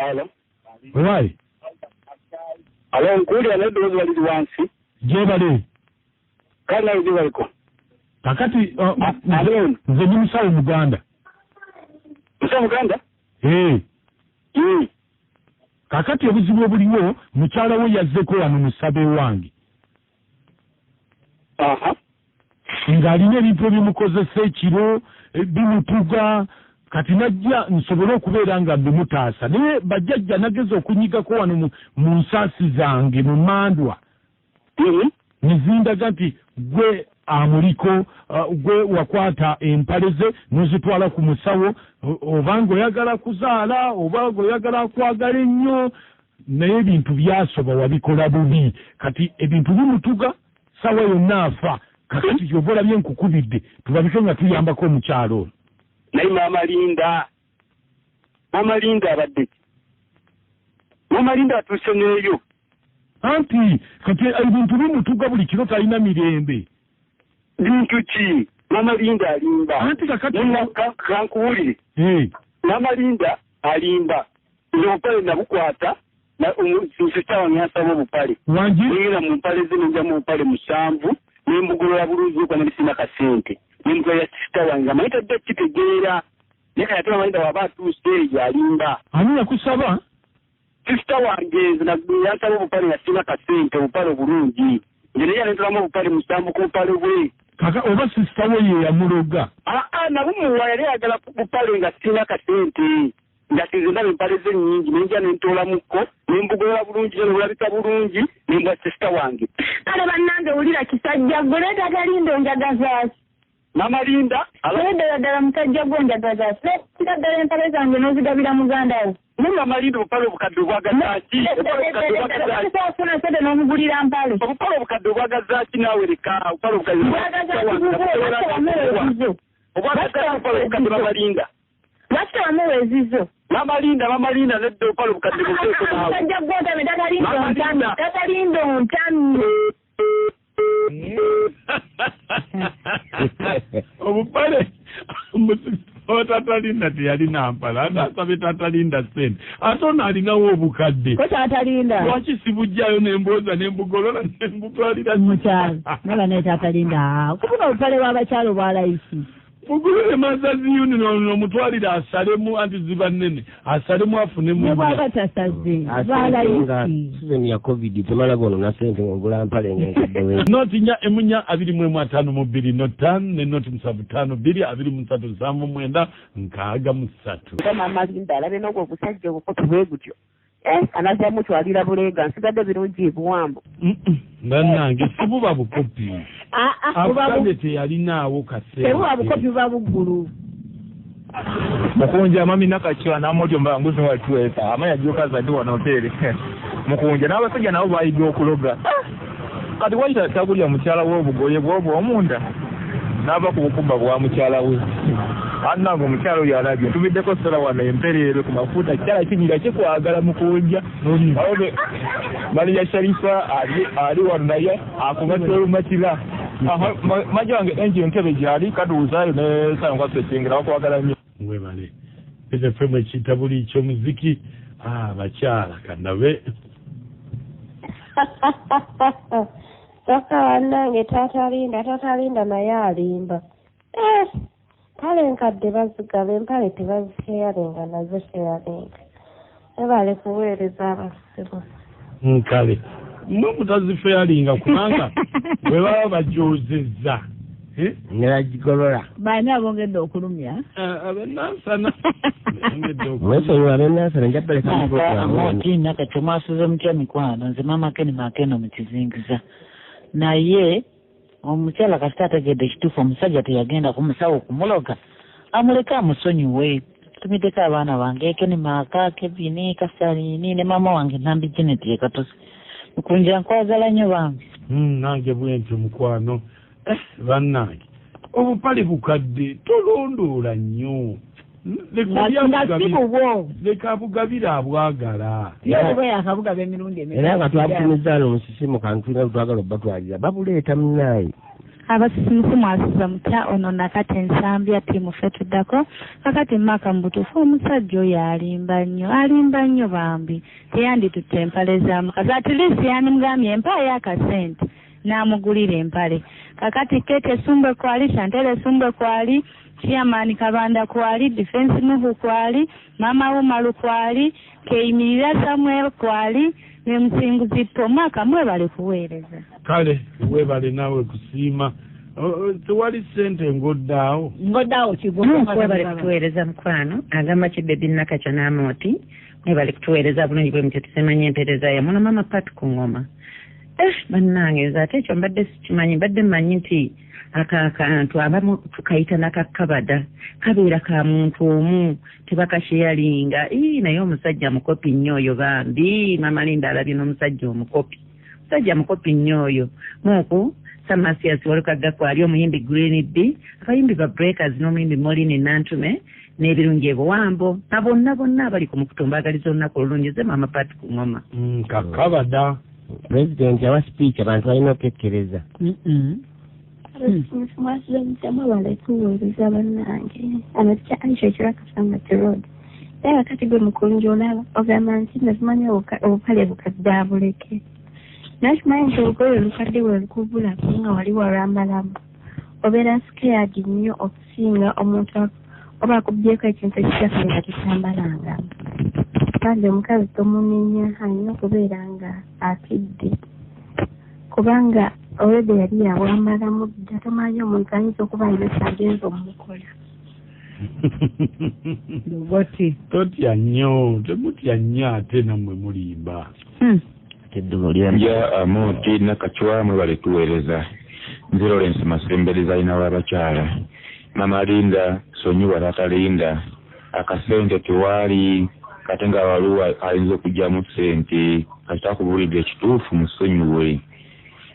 Alo. Wewaye. Alo, nkuwulira naye eddoboozi waliri wansi. Gyebale. Kale nawe gyebaliko. Kakati Alo. nze ndi musawo Muganda. Musawo Muganda? Ee. Kakati obuzibu obuliwo, mukyala we yazzeko wano mu ssabo ewange. Ng'alina ebintu ebimukozesa ekiro, bimutuga, kati najja nsobole okubeera nga mbimutaasa. Naye bajjajja nageza okunyigako wano mu nsaasi zange mu mmandwa. Ne zindaga nti gwe amuliko, gwe wakwata empale ze n'ozitwala ku musawo, oba ng'oyagala kuzaala, oba ng'oyagala kwagala ennyo, naye ebintu byasoba wabikola bubi. Kati ebintu bimutuga, ssaawa yonna afa. Kakati ky'ova olabye nkukubidde, tulabike nga tuyambako omukyalo ono. Naye Maama Linda abadde ki? Maama Linda atuuse n'eyo. Anti kati ebintu bimutuga buli kiro talina mirembe. Bintu ki? Maama Linda alimba. Anti kakati kankuwulire. Maama Linda alimba. Nze obupale nabukwata, sister wange yansaba obupale. Wangi? Nengenda mu mpale ze nenjamu obupale 7, nembugolola bulungi okuba ne sirina kasente. Nembugolola sister wange, amanyi tadda kitegeera. Naye kati ate Maama Linda bw'aba atuuse eyo alimba. Ani yakusaba? Sister wange nze yansaba obupale nga sirina kasente, obupale obulungi. Nze naye yanentolamu obupale 7 ku bupale bwe. Kaka oba sister we ye yamuloga? Nabumuwa yali ayagala bupale nga sirina kasente. Nga nze ndaba empale ze nnyingi, ne nja ne ntoolamuko, ne mbugolola bulungi, ne bulabika bulungi, ne mbwa sister wange. Kale bannange wulira kisajja gwe, naye Taata Linda onjagaza ki? Maama Linda, alo? Naye ddala ddala musajja gwe onjagaza ki? Naye ddala empale zange n'ozigabira muganda wo. Naye Maama Linda obupale obukadde obwagaza ki? Obupale obukadde obwagaza ki? Ofuna ssente n'omugulira mpale. Obupale obukadde obwagaza ki naawe leka? Obupale obukadde Obwagaza ki bubwo? Lwaki tewamuwa ezizo? Obwagaza ki obupale obukadde Maama Linda? Lwaki tewamuwa ezizo? Maama Linda nedda obupale obukadde buveeko naawe. Musajja gwe ontamye, Taata Linda ontamye, Taata Linda ontamye. Obupale Taata Linda teyalina mpale, ate asabye Taata Linda ssente, ate ono alinawo obukadde. Ko Taata Linda? Lwaki sibujjayo n'embooza n'embugolola n'embutwalira mukyalo? Naba naye Taata Linda, kubuna obupale bw'abakyalo bwa layisi. Mugulire Mazazi Union omutwalire asalemu, anti ziba nnene, asalemu afunemu. Ne bw'aba tasaze, bwa layisi. Season ya COVID temala gono na ssente ng'ogula mpale ng'enkadde we. Noti 4 4 21 52 noti 5 ne noti 7 5 2 23 7 9 63. Maama Linda alabe n'ogwo ogusajja obukopi bwe gutyo. Anazza mutwalira bulega, nsigadde birungi buwambo. Bannange si buba bukopi. Akugambye teyalinaawo kaseera. Tebuba bukopi buba buggulu. Mukunja mami nakachwa na mojo mbanguzi watuweka amanya joka za ndiwa na hoteli. Mukunja n'abasajja nabo bayiga okuloga. Kati wayita tagulya mukyala we obugoye bw'obwo omunda n'ava ku bukumba bwa mukyala we. Annange omukyala oyo alabye ntumiddeko sola wano empereerwe ku mafuta, kyala kinyira kikwagala mukunja. Maria Sharifa ali wano naye akuba olumakira. Majja wange engi entebe gyali kaduuzaayo ne Ssayo Kyengera bakwagala nnyo. Mwebale. Peter Femu ekitabuli ky'omuziki, abakyala kandabe. Saka bannange Taata Linda naye alimba. Mpale enkadde bazigaba, empale tebazisheyaringa nazo sheyaringa. Mwebale kuweereza abasibu. Nkale. Mmwe mutazifeyaringa kubanga bwe baba bajoozezza. Ne bagigolola. Baani abongedde okulumya? Ab'ennansana. Mwesonyiwe ab'ennansana nja baleka Oti nakati mwasuze mutya mikwano, nze Maama Ken Makeno mu kizingiza. Naye omukyala kasita ategedde ekituufu omusajja teyagenda ku musawo kumuloga, amuleke amusonyiwe. Tumiddeko abaana bange Ken Maka, Kevin, Kasalini ne maama wange Nambi Janet ye Katosi. Mukunja nkwagala nnyo bambi. Nange bwentyo mukwano. Bannange obupale bukadde tolondoola nnyo. Leka abugabire abwagala. Era nga twabutumizaano omusisimu kantulina twagala obbatwalira babuleeta munaayi. Abasisimusi mwasuza mutya? Ono nakati Ensambya ttiimu ffe tuddako. Kakati Maka mu butuufu omusajja oyo alimba nnyo, alimba nnyo bambi. Teyanditutte empale za mukazi, at least yandimugambye empaayo akasente n'amugulira empale. Kakati Kate Esumbwe kwali, Chantel Esumbwe kwali, Chairman Kabanda kwali, Defense Nuhu kwali, Mama Umaru kwali, Keyimirira Samuel kwali, ne Musinguzi Paul. Maka mwebale kuweereza. Kale weebale naawe kusiima. Tewali ssente ng'oddaawo. Ng'oddaawo kigwo. Mwebale kutuweereza mukwano. Agamba Kibebi Nakakya n'Amooti. Mwebale kutuweereza bulungi bwe mutyo, tusimanyi empeereza yammwe. Ono Mama Pat ku ngoma. Bannange nze ate ekyo mbadde sikimanyi, mbadde mmanyi nti akantu abamu tukayita nakakabada kabeera ka muntu omu, tebakasheyalinga. Naye omusajja mukopi nnyo oyo bambi. Mama Linda alabye n'omusajja omukopi, omusajja mukopi nnyo oyo. Muku Samasias Walukagga kwali, omuyimbi Green B, abayimbi ba Breakers n'omuyimbi Molini Nantume n'ebirungi ebuwambo na bonna bonna abali ku mukutu, mbaagaliza olunaku olulungi. Ze Mama Pat ku ngoma. Kakabada. President yawa speech, abantu balina okukekkereza. Mwasuze mutya? Mwebale kuweereza bannange. Amakya Aisha Ekiraka Road. Naye wakati gwe mukunja olaba ogamba nti nazimanyi obupale bukadde abuleke. Naye kimanyi nti olugoye olukadde bwe lukubulako nga wali walwambalamu, obeera scared nnyo okusinga omuntu oba akubyeko ekintu ekikyafu nga tokyambalangamu. Kandi omukazi tomunenya, alina okubeera nga atidde, kubanga olwedde yali yawambalamu dda, tomanyi omuntu ayinza okuba alina kyagenza omumukola. Totya nnyo, temutya nnyo ate nammwe mulimba. Nja Amooti Nakacwa, mwebale tuweereza. Nze Lawrence Masembe, dizayina w'abakyala. Mama Linda sonyiwa Taata Linda, akasente tewaali, kate nga waliwo ayinza okuggyamu ssente. Kasita akubuulidde ekituufu musonyiwe.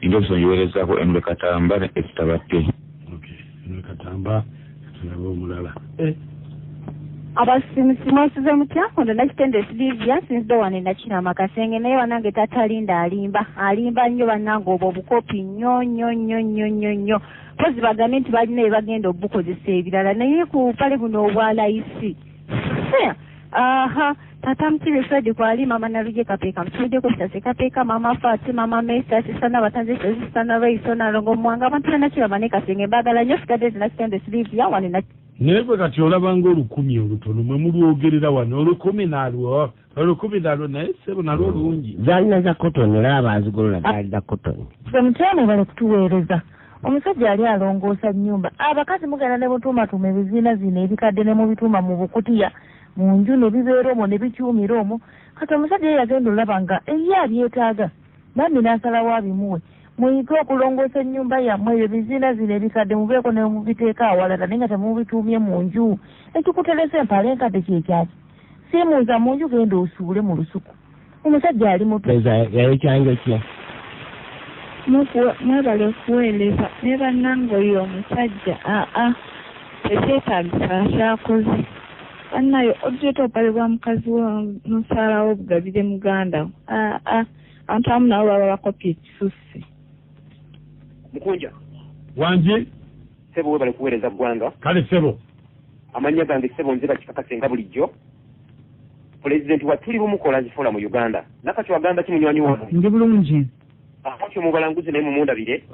Ndi omusonyiwerezaako Emre Katamba ne Esther Batte. Emre Katamba, tulabe omulala. Abasimusi mwasuze mutya? Ono Nakitende Silivia, nsinzidde wano e Nakirama Kasenge. Naye bannange Taata Linda alimba, alimba nnyo bannange, obwo obukopi nnyo nnyo nnyo nnyo nnyo nnyo. Mpozi bagambe nti balina bye bagenda obukozesa ebirala, naye ku bupale buno obwa layisi. Aha, Tata Mutibe Fred kwali, Mama Naluje Kapeeka, Mutumiddeko Kitase Kapeeka, Mama Fati, Mama Mesa, Sisana Batanze, Sisana Raiso, Nalongo Mwanga, abantu b'e Nakirama ne Kasenge mbaagala nnyo. Sigadde Nakitende Silivia wano e Naye gwe kati olaba ng'olukumi olutono mwe mulwogerera wano, olukumi nalwo, olukumi nalwo, naye ssebo nalwo lungi. Zaalina za cotton, olaba azigolola zaali za cotton. Ffe mutya bale kutuweereza. Omusajja ali alongoosa nnyumba. Abakazi mugenda ne mutuumatuuma ebiziinaziina ebikadde ne mubituuma mu bukutiya mu nju ne bibeera omwo ne bikyumira omwo. Kati omusajja ye yagenda olaba nga ye abyetaaga, bambi n'asalawo abimuwe. Muyige okulongoosa ennyumba yammwe, ebyo ebiziinaziina ebikadde mubeeko ne mubiteeka awalala naye nga temubituumye mu nju. Ekikuteresa empale enkadde kye kyaki? Siimuuza mu nju, genda osuule mu lusuku. Omusajja ali muto. Yayokyanjo ki? Mwebale kuweereza. Naye bannange oyo omusajja aa tekyetaagisa kyakoze. Bannaye ogyeta obupale bwa mukazi wo n'osalawo obugabire muganda wo. Aa abantu abamu nabo baba bakopye ekisusse. Mukunja. Wangi? Ssebo webale kuweereza ggwanga. Kale ssebo. Amannya gange ssebo nze bakikakase nga bulijjo. Pulezidenti wa tuli bumukola zifola mu Uganda. Nakati wagamba ki munywanyi wange? Ndi bulungi. Akati omubalanguzi naye mumundabire.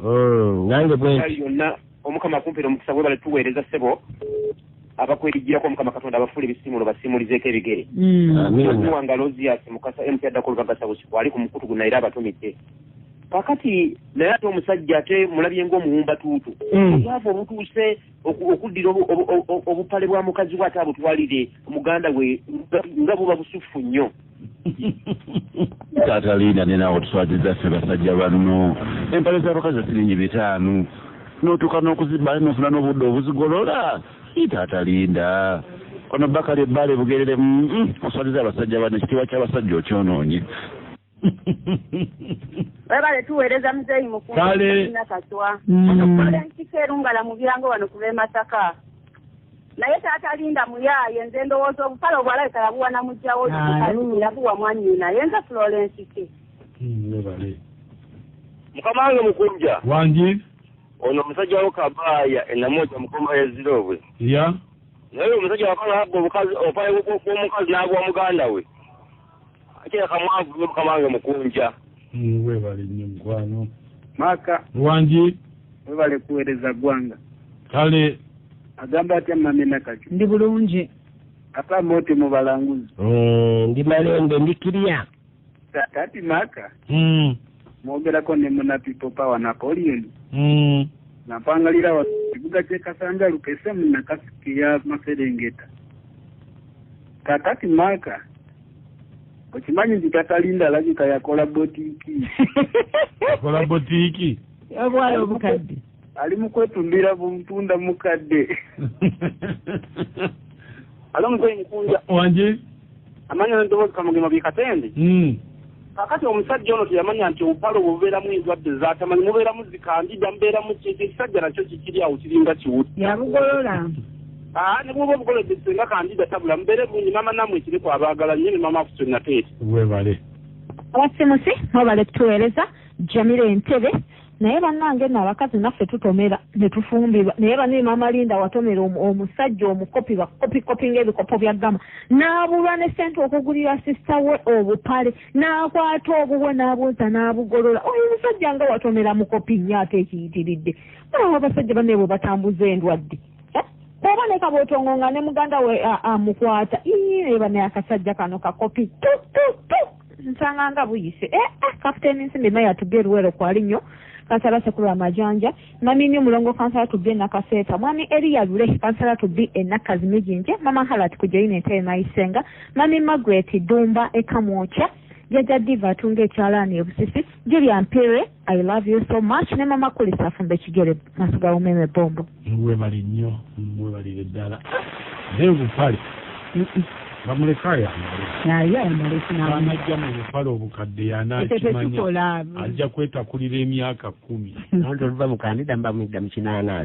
Nange bwe nti. Yonna Omukama akumpera omukisa, webale tuweereza ssebo. Abakwerigirako Omukama Katonda abafuula ebisiimulo basiimulizeeko ebigere. Amiina. Wanga Lozias Mukasa MC addako Olugagasa Busiku ali ku mukutu guno era abatumidde. Kakati naye ate omusajja ate mulabye ng'omuwumbatuutu. Obwavu obutuuse okuddira obupale bwa mukazi we ate abutwalire muganda we nga buba busufu nnyo. Taata Linda ne naawe tuswaziza ffe basajja banno. Empale z'abakazi siringi 5 n'otuuka n'okuzibba n'ofuna n'obudde obuzigolola. Taata Linda ono Bakari ebbaala ebugerere, oswaliza abasajja bano, ekitiibwa ky'abasajja okyonoonye. Webale tuweereza muzeeyi Mukunja Nakacwa. Nkika Erungala mu byango wano ku lw'e Masaka. Naye Taata Linda muyaaye, nze ndowooza obupale obwalabika yabuwa na muggyawo yabuwa mwannyina. Ye nze Florence K. Webale. Mukama wange Mukunja. Wangi? Ono omusajja wo Kabaaya enamoja mukoma ezirobwe. Ya. Naye omusajja wakola abbo obukazi obupale bw'omukazi n'abwa muganda we. Akira kamwavu nnyo mukama wange Mukunja. Webale nnyo mukwano. Maka. Wangi. Webale kuweereza ggwanga. Kale. Agamba atya mami Nakati? Ndi bulungi. Ate Amooti mu balanguzi. Ndi Malembe ndi Kirya. Kati Maka. Mwogerako ne muna People Power Napoleon. Nampangalira wa kibuga ky'e Kasanja Lukese mu Nakasiki ya Maserengeta. Kakati Maka. Okimanyi nti Tatalinda alabika yakola botiiki. Yakola botiiki? Obwala obukadde. Ali mu kwetundira buntunda mukadde. Alo muzeeyi Mukunja. Wangi. Amanya n'eddoboozi Kamugema bye Katende. Kakati omusajja ono teyamanya nti obupale obwo bubeeramu endwadde z'atamanyi, mubeeramu zikandida, mubeeramu ki, ekisajja nakyo kikiri awo kiringa kiwuta. Yabugolola. Ne bw'oba obugoledde singa kandida tabula, mubeere bulungi maama nammwe ekireko abaagala nnyo ne maama Afusoni Nateete. Webale. Abasimusi mwebale kutuweereza Jamila Entebe. Naye bannange nno abakazi naffe tutomera ne tufumbirwa, naye banne Maama Linda watomera omusajja omukopi bakopikopi ng'ebikopo bya gama, n'abulwa ne ssente okugulira sisita we obupale, n'akwata obubwe n'abwoza n'abugolola. Oyo omusajja nga watomera mukopi nnyo ate ekiyitiridde. Mulaba abasajja banne bwe batambuza endwadde. Bw'oba ne kabootongo nga ne muganda we amukwata, ii banne akasajja kano kakopi tu tu tu nsanga nga buyise. Kapiteeni Nsimbi naye atubye Luwero kwali nnyo. Kansala Sekuru Amajanja, Mami Nyu Mulongo kansala tubye Nakaseeta, Mwami Eria Lule kansala tubye Enakazi Mijinje, Mama Halat Kujeine Entebe Maisenga, Mami Margaret Dumba Ekamwocha, Jaja Diva atunga ekyalaani ebusisi, Julia Mpere, I love you so much, ne Mama Kulisa afumba ekigere Masuga Umeme Bombo. Webale nnyo, webalire ddala. Naye obupale bamuleka ayambale. Naye ayambale sinaba. Anajja mu bupale obukadde y'anaakimanya. Ajja kwetakulira emyaka 10. Anti oluva mu kandida mba muyidda mu kinaanaasi.